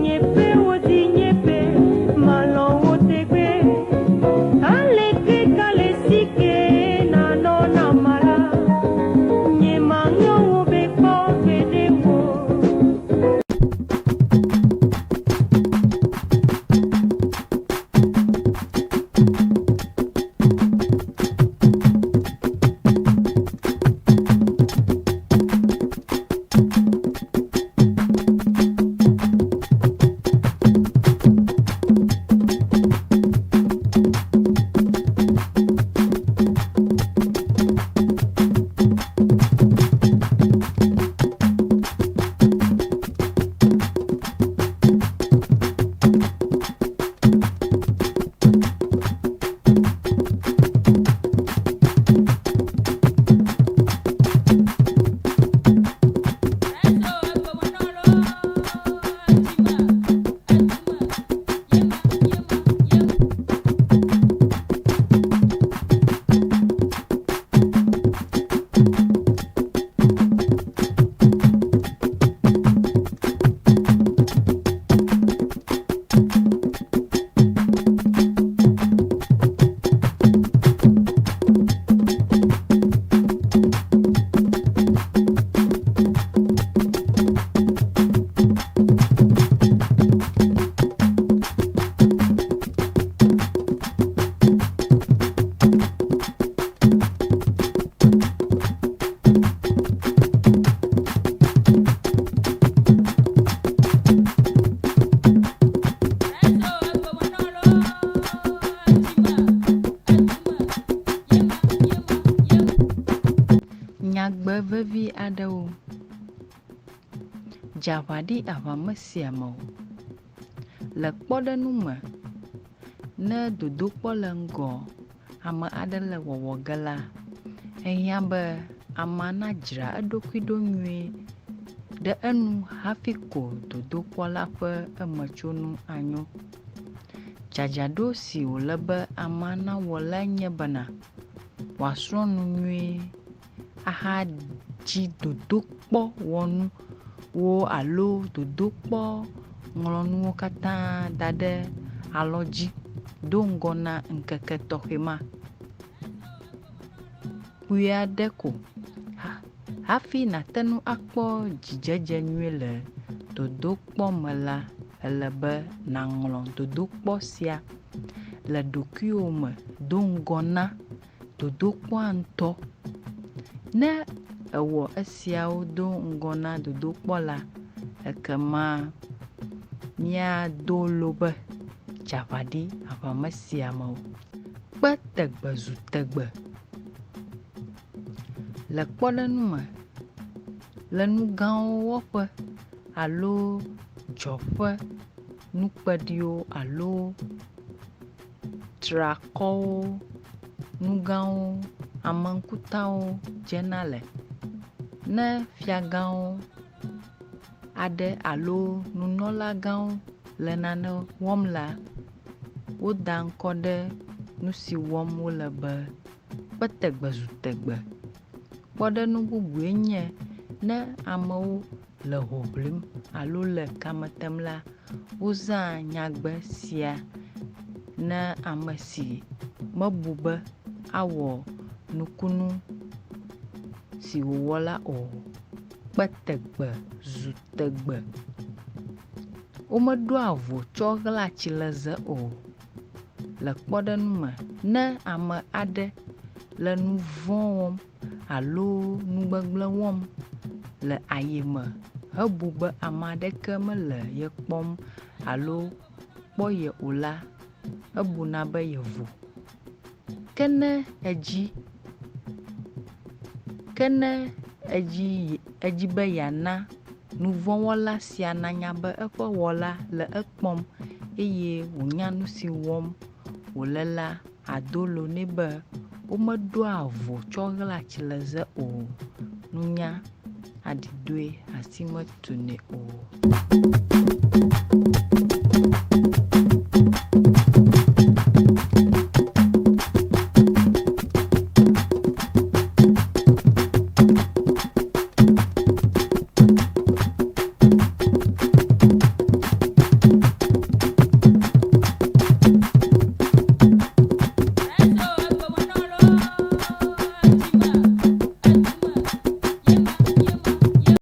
Nye ƒewo di nye ƒe, malɔ̃ wò tegbee. Aleke kale si ke nanɔ nam la, nye maŋlɔ wò be kpɔ gbeɖe o. Nyagbe vevi aɖewo. Dze aʋa ɖi aʋa mesia ame o. Le kpɔɖeŋu me, ne dodokpɔ le ŋgɔ ame aɖe le wɔwɔ ge la, ehiã be amea nadzra eɖokui ɖo nyuie ɖe enu hafi ko dodokpɔ la ƒe emetsonu anyo. Dzadzraɖo si wòle be amea nawɔ lae nye bena wòasrɔ̃ nu nyuie ahadzi dodokpɔ wɔnuwo alo dodokpɔ ŋlɔnuwo katã da ɖe alɔ dzi do ŋgɔ na ŋkeke tɔxɛ ma. Kpui aɖe ko hafi nàte ŋu akpɔ dzidzedze nyuie le dodokpɔ me la, ele be nàŋlɔ dodokpɔ sia le ɖokuiwò me do ŋgɔ na dodokpɔa ŋutɔ. Ne èwɔ esiawo do ŋgɔ na dodokpɔ la, ekema míado lo be dze aʋa ɖi aʋa mesia ame o. Kpe tegbe zu tegbe. Le kpɔɖeŋu me, le nu gãwo wɔƒe alo dzɔƒe nukpeɖiwo alo triakɔwo, nu gãwo, ame ŋkutawo dzena le. Ne fiagãwo aɖe alo nunɔlagãwo le nane wɔm la, woda ŋkɔ ɖe nu si wɔm wole be kpe tegbe zu tegbe. Kpɔɖeŋu bubue nye ne amewo le ho ʋlim alo le kame tem la, wozãa nyagbe sia ne ame si mebu be awɔ nukunu si wòwɔ la o. Kpe tegbe zu tegbe. Womeɖoa vo tsɔ ɣlaa tsileze o. Le kpɔɖeŋu me, ne ame aɖe le nu vɔ̃ wɔm alo nu gbegblẽ wɔm le ayeme hebu be ame aɖeke mele ye kpɔm alo kpɔ ye o la, ebuna be yevo. Ke ne edzi ke ne edzi edzi be yeana nuvɔ̃wɔla sia nanya be eƒe wɔla le ekpɔm eye wònya nu si wɔm wòle la, ado lo nɛ be womeɖoa vo tsɔ ɣlaa tsileze o. Nunya aɖidoe asi metunɛ o.